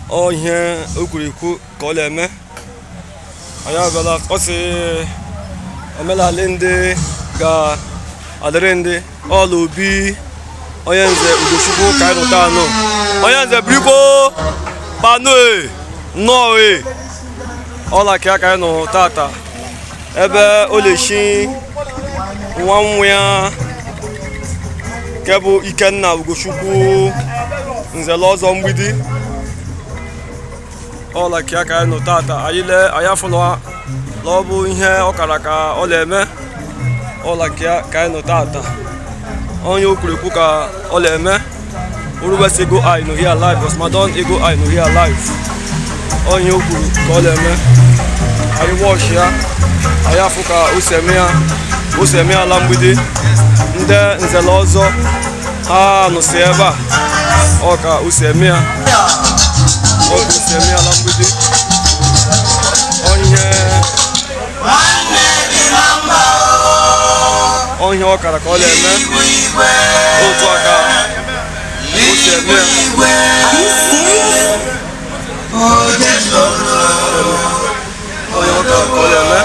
Ọ ihe o kwuru ekwu ka ọ na-eme. Anyị abịala, ọ sị omenala ndị ga-adịrị ndị ọla obi onye nze Ugochukwu ka anyị nụta anụ onye nze birikwo kpanụ e nnọọ e ọla ka ya ka anyị nụ tata ebe ọ na-eshi nwa nwa ya nke bụ Ikenna Ugochukwu nzele ọzọ mgbidi ọla ka ya ka anyị nụ tata. Anyị lee anyị afụla na ọ bụ ihe ọ kara ka ọ na-eme. Ọla ka ya ka anyị nụ tata, onye o kwuru ekwu ka ọ na-eme. Uruwest Ego Eye no here live, Osmadon Ego Eye no here live. Onye o kwuru ka ọ na-eme. Anyị wọchị ya, anyị afụ ka o si eme ya, o si eme ala mgbidi. Ndị nzele ọzọ ha nụsị ebe a, ọ ka o si eme ya, ọ ka o si eme ala mgbidi. Onye onye ọ kara ka ọ na-eme, otu a ka o si eme ya. Onye ọ kara ka ọ na-eme.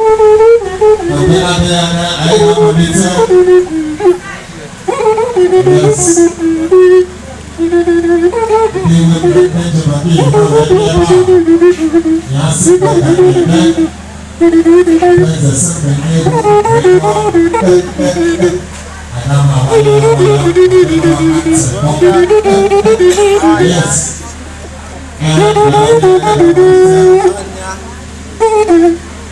Oge na-adịghị anya anyị ga-amalite. Yes. Ndị iwe ndị njem ndị Igbo wee bịa ebe a. Ya sị ka anyị na-eme. Eze sị ka nye egwu wee gụọ kpe kpe kpe. Aga m agbanye agbanya na ntị mụ. Yes. Ee, anyị ga-amalite. Yes.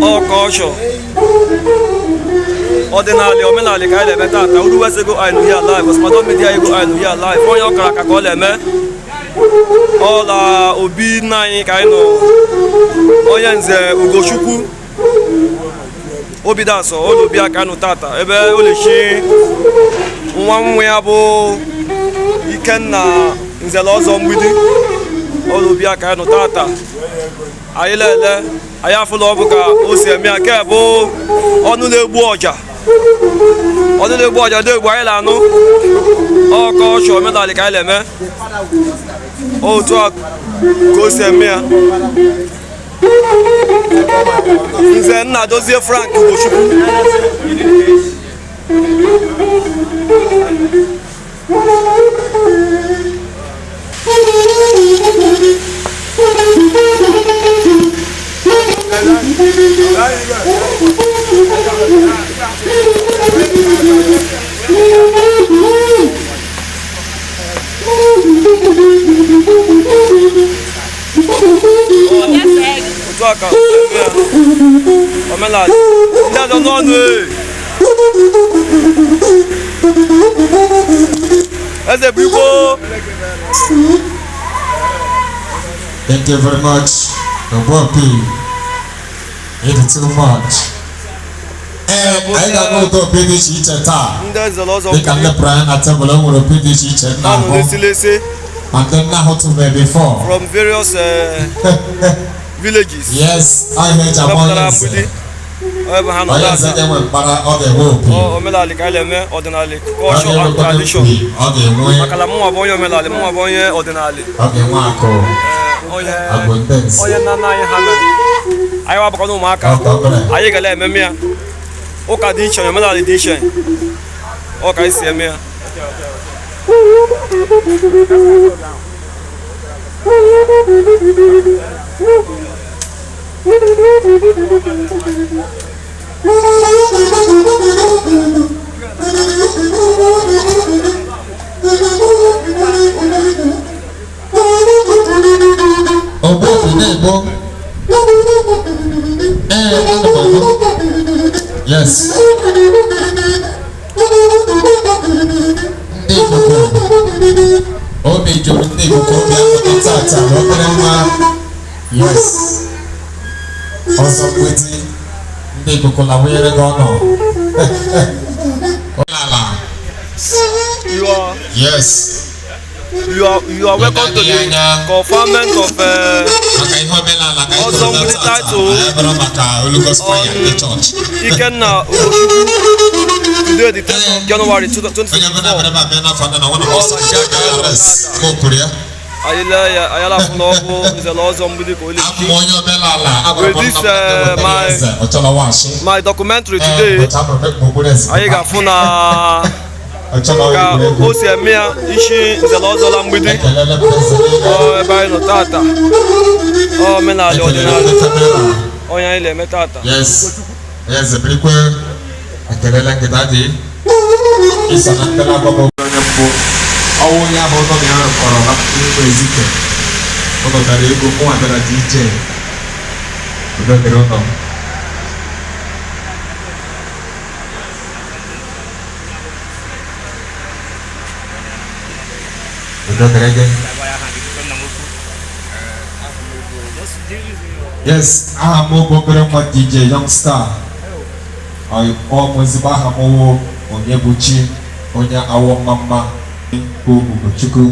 Ọ kọlchọ ọdịnala omenala ka anyị na-eme tata. Uruwest Ego Eye no here live, Osmadon Media Ego Eye no here live. Onye ọ kara aka ka ọ na-eme. Ọla obi nna anyị ka anyị nọ, onye nze Ugochukwu Obidaso ụlọ obi aka nụ tata ebe ọ na-echi nwa nwa ya bụ Ikenna nzele ọzọ mgbidi. Ụlọ obi aka nụ tata. Anyị lele anyị afụla ọ bụ ka o si eme ya nke bụ ọnụ na-egbu ọja, ọnụ na-egbu ọja na-egbu anyị na-anụ ọkọ ọchụ omenala ka anyị na-eme. Otu a ka o si eme ya. Nze Nnadozie Frank Ugochukwu. Otu a ka o si eme ya omenala ndị ọzọ n'ọnụ ee. Eze bụ igbo. Thank you very much. Ogbopi. It is too much. Ee, anyị ga-agụ ụtọ opi dị iche iche taa. Ndị nzele ọzọ Dịka m lepụrụ anya na tebụl, e nwere opi dị iche iche m ha nọ na-ahụ. n'esilese Ma ndị m na-ahụtụbeghị before. From various villages. Yes, ọ ihe eji agba onye mepụtara nze. mgbidi ebe ha nọ Onye nze tata. ga-enwe mkpara, ọ ga-enwe opi. Ọ omenala ka anyị na-eme, ọdịnala, Ọ culture and ga-enwekwa tradition. opi, ọ ga-enwe Maka na mụnwa bụ onye omenala, mụnwa bụ onye ọdịnala. Ọ ga-enwe akụ. Ee, onye Agụ ndị nze. Onye nna nna anyị ha mere anyị wabụkwa na ụmụaka Ọ ka ọ bụla. anyị gara ememe ya. Ụka dị iche, omenala dị iche, ọ ka anyị si eme ya. Ogbuefi na-egbo. Ee, ana m anụ. Yes. Ndị Igbo, obi juru ndị Igbo ka obi aṅụrị tata na obere nwa. Yes. Ọzọ Mgbidi, ndị Igbo la wụnyere gị ọnụ. Ala. You are Yes. you are welcome to the conferment of Maka ihe omenala ka anyị Ọzọ kwuru na Mgbidi tata, title. anyị bụrụ maka Holy Ghost fire ndị chọọchị. Ikenna Ugochukwu today, the 10th of January Onye ọbụla 2024. bịara ebe a bịa n'afọ nna na nwa na mmụọ nsọ ji aka arrest ma o kwuru ya. Anyị lee ya, anyị alafụ na ọ bụ nzele ọzọ Mgbidi ka o Abụ m lechi. onye omenala, agwara m With this, nna m na my- eze ọ chọrọ washi. My documentary today, But abụrụ m okpuru eze. anyị ga-afụ na Ọ chọrọ ka egwuregwu. o si eme ya isi nzele ọzọ la Mgbidi. Ekelele m eze niile. Ọ ebe anyị nọ tata, ọ omenala Ekelele ọdịnala ndị camera. onye anyị na-eme tata. Yes. Eze birikwe. Ekelele gị, daddy. Iso na ndị na-agbaba onye mbụ. Ọwụ onye ahụ nọ na ya rụkọrọ na n'ime Ezike. Ụnụ dara ego, mụnwa bịara dị iche. Udo dịrị ụnụ. Udo dịrị gị. Yes, aha m bụ obere nwa DJ Young Star. Ọ m ezigbo aha m wụ Onyebuchi, onye awọ mma mma bụ Ugochukwu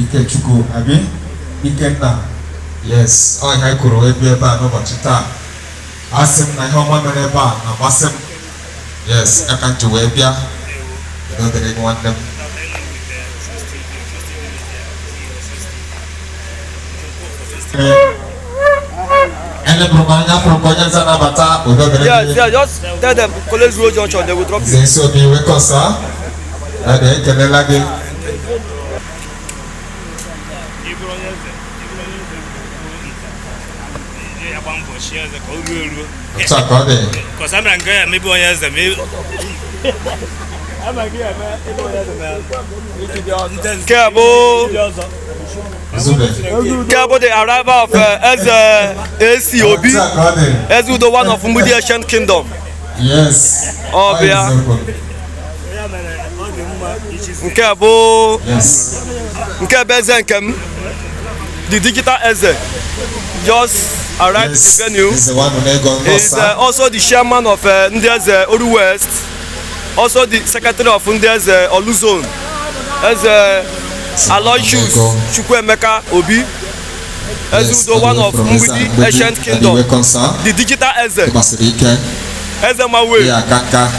Ikechukwu abi Ikenna. Yes, ọ ihe anyị kwuru ebe ebe a n'ụbọchị taa. Asị m na ihe ọma mere ebe a na-amasị m. Yes, aka m ji wee bịa. Udo dịrị gị, nwanne m. Elebụrụ m anya, fụrụ ka onye nze nabata. Udo dịrị Yes, gị. yeah, just tell them College Road Junction, they will drop you. Nze isi obi wekọsa. Ede ekelela gị. Ịbụrụ onye eze, ịbụrụ onye eze bụ nta, ị agba mbọ chie eze ka o ruo eruo. Otu a ka ọ dị. Kọsa mara nke ya emebi onye eze ma ama gị eme ebe onye eze na Nke a bụ Zube. Nke a bụ the arrival of Eze AC Obi, Otu a ka ọ dị. Eze Udo one of Mgbidi Ancient Kingdom. Yes. Ọ bịa. Eziokwu. Ya mere ọ dị mma ichizi. Nke a bụ Yes. nke bụ eze nke m, the digital eze, just arrived Yes. at the venue. Eze wanụ n'ego Is nọsa. also the chairman of Ndị Eze Oru West, also the secretary of Ndị Eze Olu Zone, Eze Aloysius Chukwuemeka Obi, Eze Udo one of Mgbidi Ancient Kingdom, Wekọsa. the digital eze. Gbasiri ike. Eze Mawe. Ya aka nka.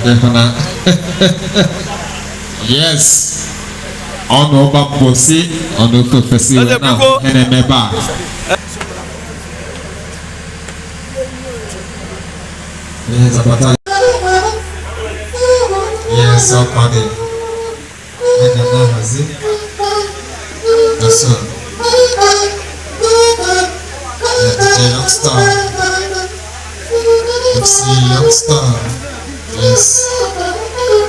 Adịhụna. Yes. Ọnụ ụba mposi, ọnụ ofe ofesi wee Eze na biko. ihe na-eme ebe a. Ihe zapata. Yes, ọ ka ọ dị. A ga na-ahazi. Nso. Yeah, DJ Youngstar. MC Youngstar. Yes.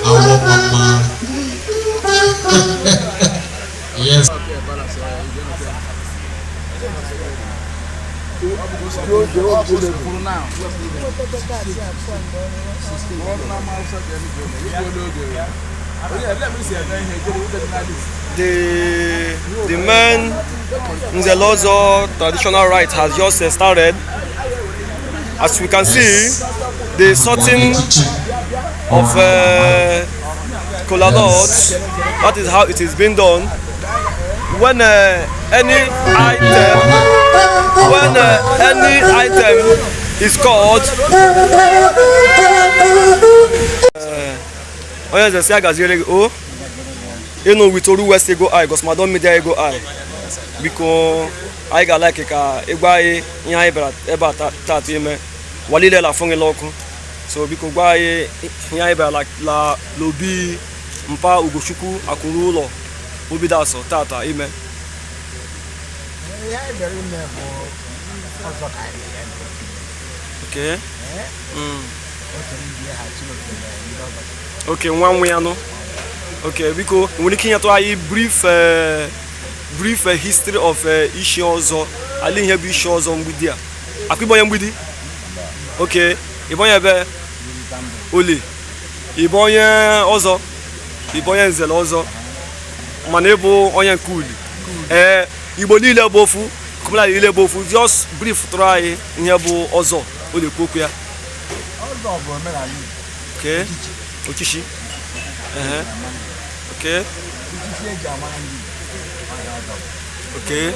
Our mama. Yes. The main Nzelozo traditional rite has just started. As we can see, the sorting of kola nuts, that is how it is being done. When any item, when any item is called, onye nze si agaziere gị o ịnụ with Oru West Ego Eye, Gosmadon Media Ego Eye. Biko, anyị ga-alike ka ịgwa anyị ihe anyị bịara ebe a taata ime walile la afụghịla ọkụ. So biko, gwa anyị ihe anyị bịara la lobi mpa Ugochukwu akụrụ ụlọ obidaso tata ime. Ihe anyị bịara ime bụ ọzọ ka anyị eme. Okay. Otu ndị ha Chineke mere ndị ọzọ. Okay, nwa nwa ya nụ. Okay, biko nwere ike inyetụ anyị brief brief history of ishi ọzọ, ala ihe bụ ishi ọzọ mgbidi a. Akwa ịbụ onye mgbidi? Okay, ịbụ onye ebe? Oli. Ịbụ onye ọzọ? Ịbụ onye nzele ọzọ? Mana ịbụ onye nke uli. Ee, Igbo niile bụ ofu, kọmụnala niile bụ ofu. Just brief tụrụ anyị ihe bụ ọzọ, ọ na-ekwu okwu ya. Ọzọ bụ omenala Igbo. Okay. Ochichi. Ehe. Okay. Echichi eji amara ndị Igbo. Ọ ya ọzọ. Okay.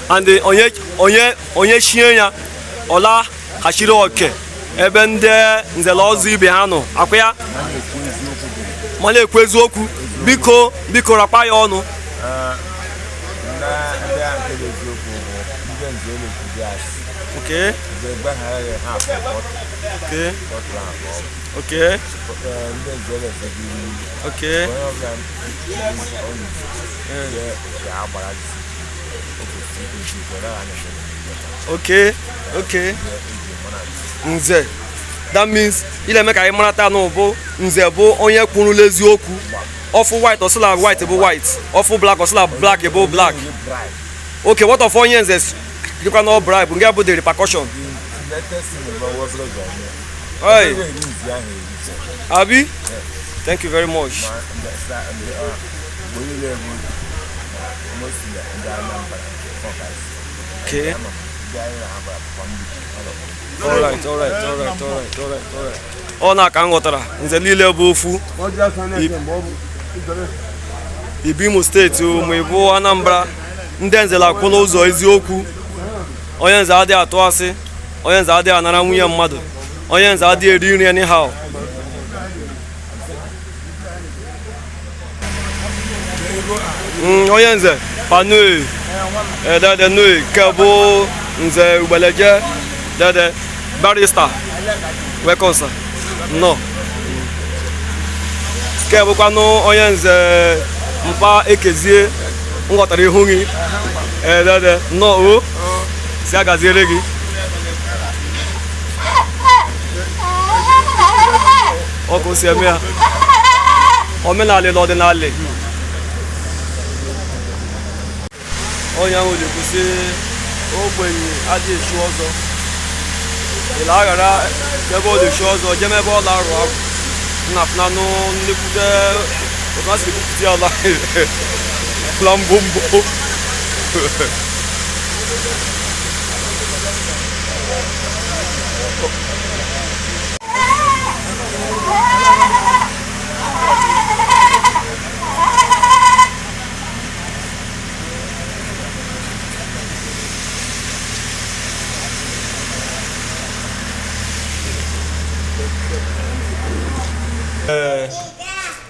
And onye onye onye chie ya ọla kachiri oke ebe ndị nzele ọzọ ibe ha nọ akwa ya ma na-ekwu eziokwu biko biko rakpa ya ọnụ. Ndị a nke bụ eziokwu bụ ndị nze elekwudi asị. Okay. Nze gbaghara ya ha afọ bọtụ Okay. bọtụ ahụ ọ bụ. Okay. Ndị nze elekwudi ilu. Okay. Onye ọbụla ọ nze ya agbara jisi o kwesịrị ikwu eziokwu ọ naghị anya Okay. Okay. Nze. That means ile eme ka anyị mara taa na bụ nze bụ onye kwurula eziokwu. Ọfụ white ọsịla white bụ white. Ọfụ black ọsịla black bụ black. Okay, what of onye nze dịkwa na bribe nke bụ the repercussion? Hey. Abi? Thank you very much. Okay. All right, all right, all right, all right, all right, all right. Ọ na-aka m ghọtara nze niile bụ ofu. Ibu Imo steeti o, ma ịbụ Anambra, ndị nze na-akwụ n'ụzọ eziokwu. Onye nze adịghị atụ asị, onye nze adịghị anara nwunye mmadụ, onye nze adịghị eri nri anyhow. Onye nze panue dede nue ke bụ nze ugbeleje dede barista welcome sir nnọọ ke bụkwanụ onye nze mpa ekezie m ghọtara ihu gị dede nnọọ o si agaziere gị ọ ka o si eme ya omenala na ọdịnala onye ahụ na-ekwusị ogbenye adịghị echu ọzọ ịla aghara ebe ọ na-echu ọzọ jem ebe ọ na-arụ agwụ nna fụnanụ nnekwute otu a siri kwupụta ya la la mbụ mbụ.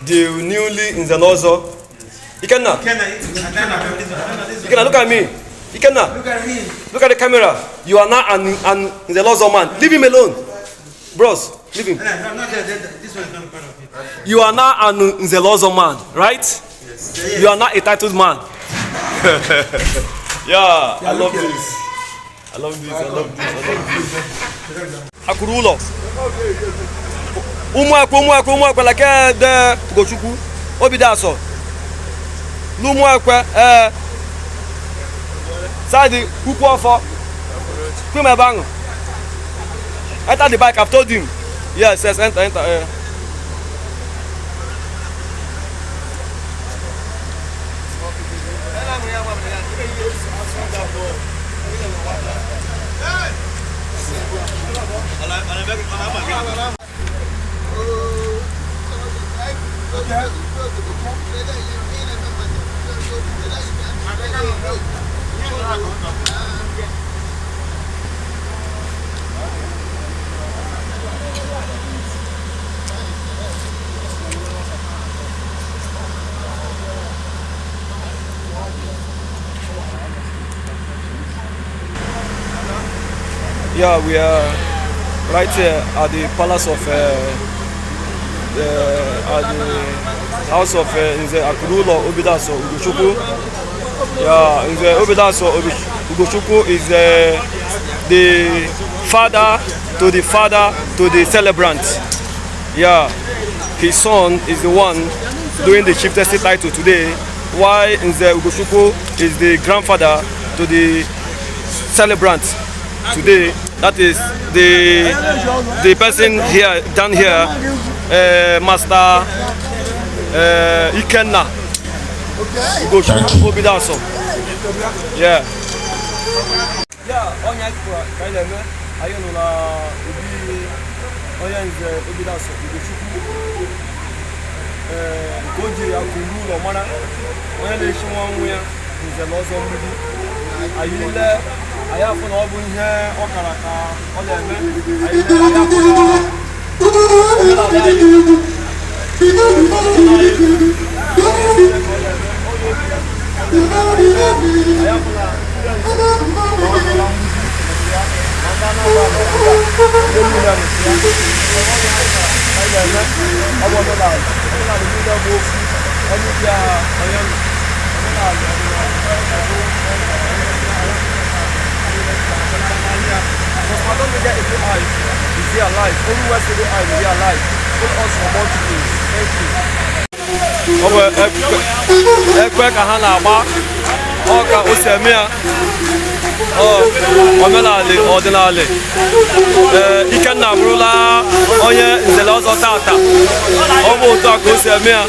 The newly Nze Ikenna. Ikenna, look at me. Ikenna, Look at him. look at the camera. You are now an Nze man. Leave him alone. Bros, leave him. No, no, this one is not part of it. You are now an Nze man, right? Yes. You are not a titled man. Yeah, I love this. I love this. I love this. I love this. Akuru ụlọ. Ụmụakwe ụmụakwe ụmụakwe like de Ugochukwu obi dị asọ. N'ụmụakwe ee side ukwu ọfọ. Kwem ebe ahụ. Enter the bike, I've told him. Yes, yes, enter, enter. Yeah, we are right here at the palace of at the house of Nze Akurulo Obidaso Ugochukwu. Yeah, Nze Obidaso Ugochukwu is the father to the father to the celebrant. Yeah, his son is the one doing the chieftaincy title today, while Nze Ugochukwu is the grandfather to the celebrant today. That is the person here down here, Master Ikenna Ugochukwu Obidaso. Yeah. Yeah, onye ka anyị na-eme, anyị nọ na obi onye nze Obidaso Ugochukwu, ee, nke o ji akụ ruo ụlọ mara onye na-echi nwa nwa ya nze na ọzọ mgbidi. Anyị ile anyị afụ na ọ bụ ihe ọ kara ka ọ na-eme. Anyị ile anyị afụ na omenala anyị, anyị afụ na ọ bụ ekwe ka ha na-agba, ọ ka o si eme ya, ọ omenala ọdịnala. Ee, Ikenna abụrụla onye nzele ọzọ tata. Ọ bụ otu a ka o si eme ya,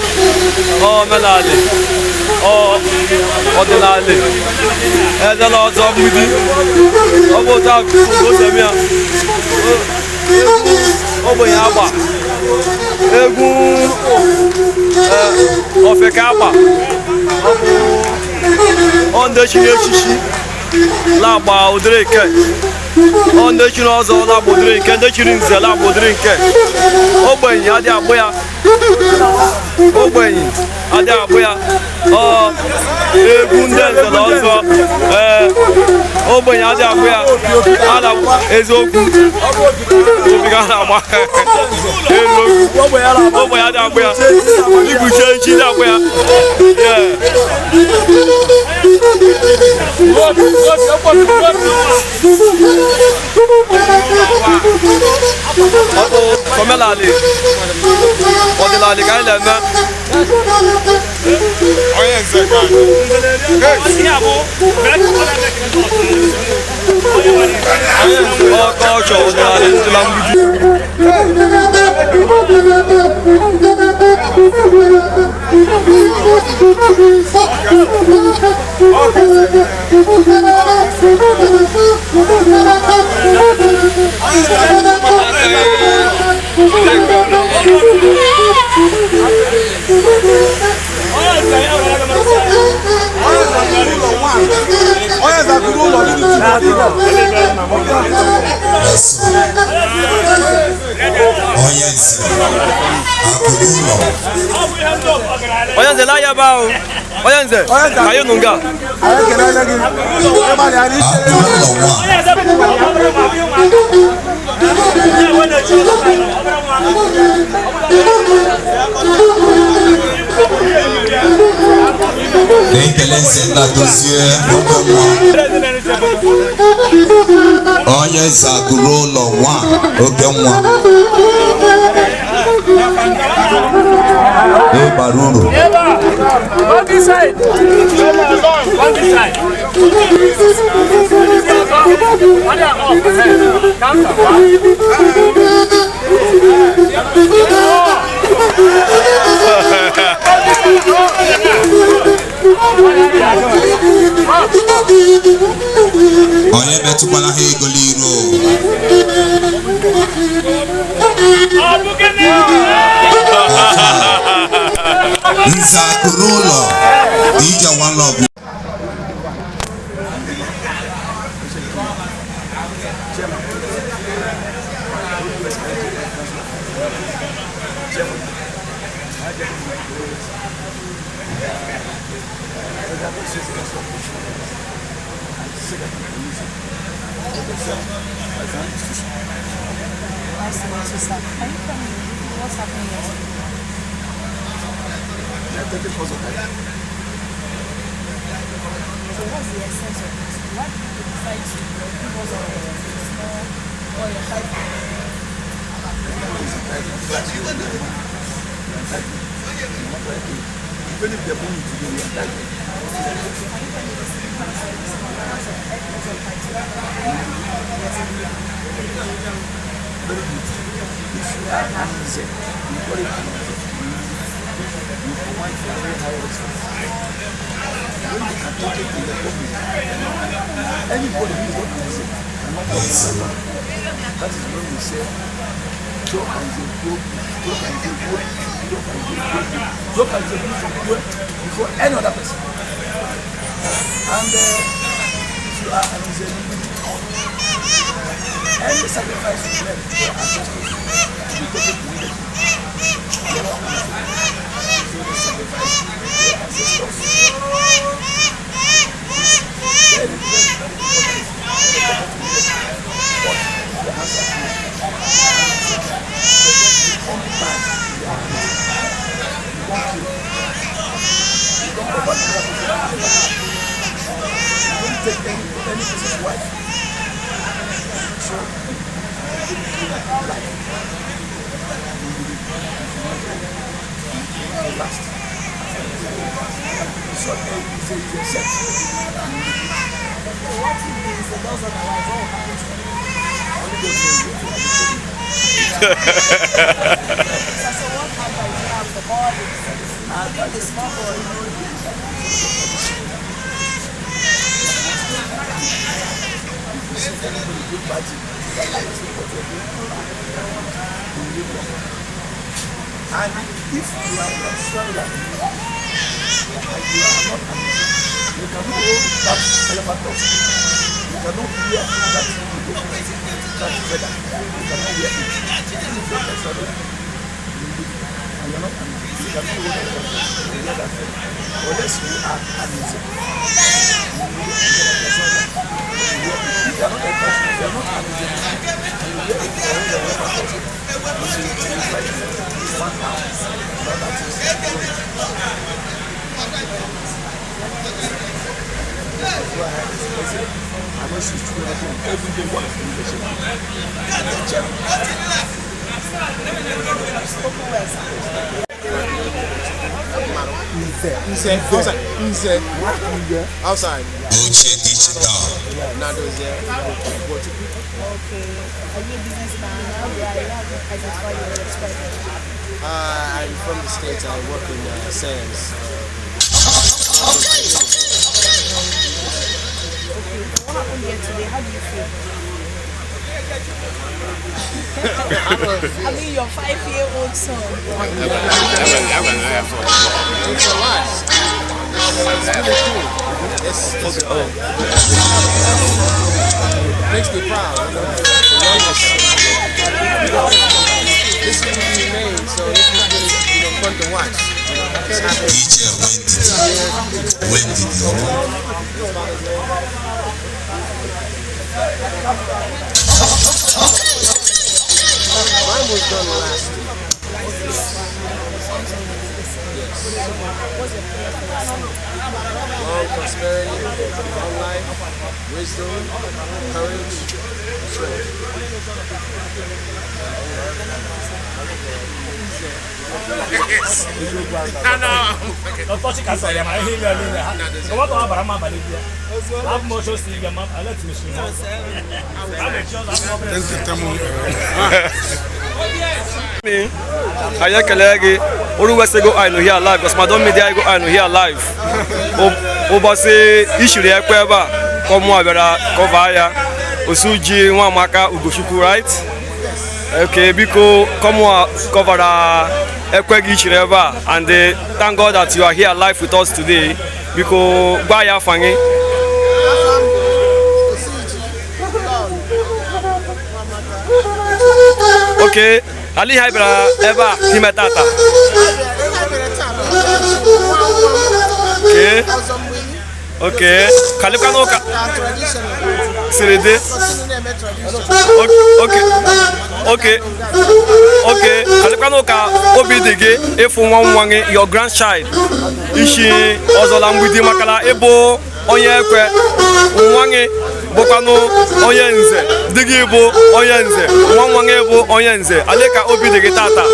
ọ omenala ọ ọdịnala ezela ọzọ mgbidi. Ọ bụ otu a ka o si eme ya. Ogbenye agba egwu ofeke agba, ọ bụ ọ ndị chiri echichi na-agba ụdịrị nke, ọ ndị chiri ọzọ na-agba ụdịrị nke, ndị chiri nze na-agba ụdịrị nke. Ogbenye adịghị agbụ ya, ogbenye adịghị agbụ ya. Ọ egwu ndị nze na ọzọ, ee, ogbenye adịghị agbụ ya. A na eziokwu obi ka a na-agba eziokwu, ogbenye adịghị agbụ ya, ikpuchi echi dị agbụ ya. Yeah. Ọ bụ omenala ọdịnala ka anyị na-eme. Onye nze ka Ọkọchị ọdịnala dị na mgbidi. Onye nze akụrụ ụlọ dị Onye nze akụrụ ụlọ. Onye nze na-aya ebe ahụ. Onye nze, ka anyị nụ nga. Anyị ekelele gị ịgbalị anyị ichere. Akụrụ ụlọ nwa. Na-ekele nze nna dozie oke nwa. Onye nze akụrụ ụlọ nwa oke nwa. Ịbara uru. Onye metụkwala ha ego n'iru o. Nze akụrụ ụlọ DJ One Love. Can you tell me what's happening here today? So what's the essence of this? Why did you decide to give us a small or a 5? Everybody is entitled. You are entitled. No matter what age. Even if they born you today, you are entitled. Very good. If you are an Nze, you call it an Nze. You command a very high respect. When you are talking in the public, anybody who is not an Nze cannot talk to you. That is when we say, before any other person. And if you are an Nze, any sacrifice you make to your ancestors will be taken immediately. You are not an Nze. So the sacrifice you make to your ancestors is very, very, very important. But your hands are clean. The only bad you are an Nze. You don't kill. You don't cover another person. You don't take any person's wife. So, life will last. So, it's a set. So what if the does otherwise? What will happen to them? Only God knows what will happen to them. So what advice do you have for all the including the small boy? If you see anybody do bad thing, that is what you are doing. You will live wrong. And if you are not stronger and you are not an Nze, you cannot hold that elephant tusk. You cannot wear that that feather. You cannot wear it. If you are not you live, and you are not an Nze, you cannot hold that elephant tusk. You wear that feather. Unless you are an Nze. If you are not a person, if you are not an Nze, and you wear it for all the elephant tusk, you will fight you 1 hour. That is Nze. Outside. Uche Digital. Okay. Are you a businessman? How do you identify your expression? I'm from the States. I work in sales. Okay. What happened here today? How do you feel? I mean, your 5-year-old son. It's a lot. It's really cool. It's fun. It makes me proud. You know, the youngest. You know, this is being made, so this is really, fun to watch. You know, it's happening. DJ Wendy. Mine was done last year. Yes. Long prosperity, long life, wisdom, courage, and strength. Anyị ekele gị oru wese go I no here live because Madam Media go I no here live. Ụbọchị ishiri ekwe ebe a ka ọmụ bịara kọva ya Osuji Nwamaka Ugochukwu, right? Okay, biko kọmụ kọvara ekwe gị ishiri ebe a and thank God that you are here live with us today. Biko gwa ya afa gị. Okay, ali ha bịara ebe a ime tata. Okay. Okay. Kalipka n'ụka siri dị. Okay. Okay. Okay. Kalipka n'ụka obi dị gị ịfụ nwa nwa gị, your grandchild, ishi ọzọla mgbidi makala ịbụ Onye ekwe nwa gị bụkwanụ onye nze, di gị bụ onye nze, nwa nwa gị bụ onye nze. Ale ka obi dị gị tata?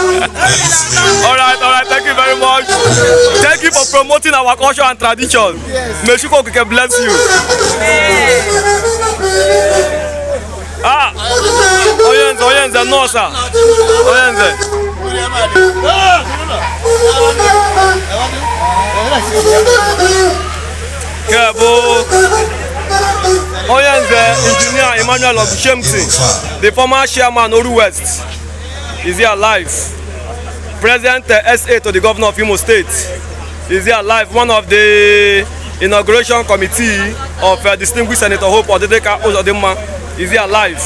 All right, all right. Thank you very much. Thank you for promoting our culture and tradition. Yes. May Chukwu Okike bless you. Ah, onye nze, onye nze, nọọsụ a. Onye nze. Nke bụ onye nze Engineer Emmanuel Oguchemsi, the former chairman Oru West, is here alive. President SA to the governor of Imo State is here alive. One of the inauguration committee of distinguished Senator Hope Odidika Uzodinma is here alive.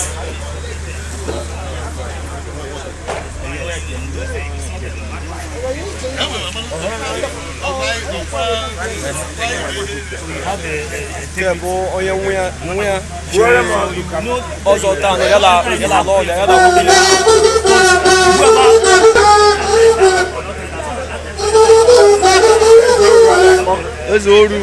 Nke bụ onye nwe ya chiri ọzọ taa nọ ya la ala ọlịa ya la nwunye ya. Eze Oru.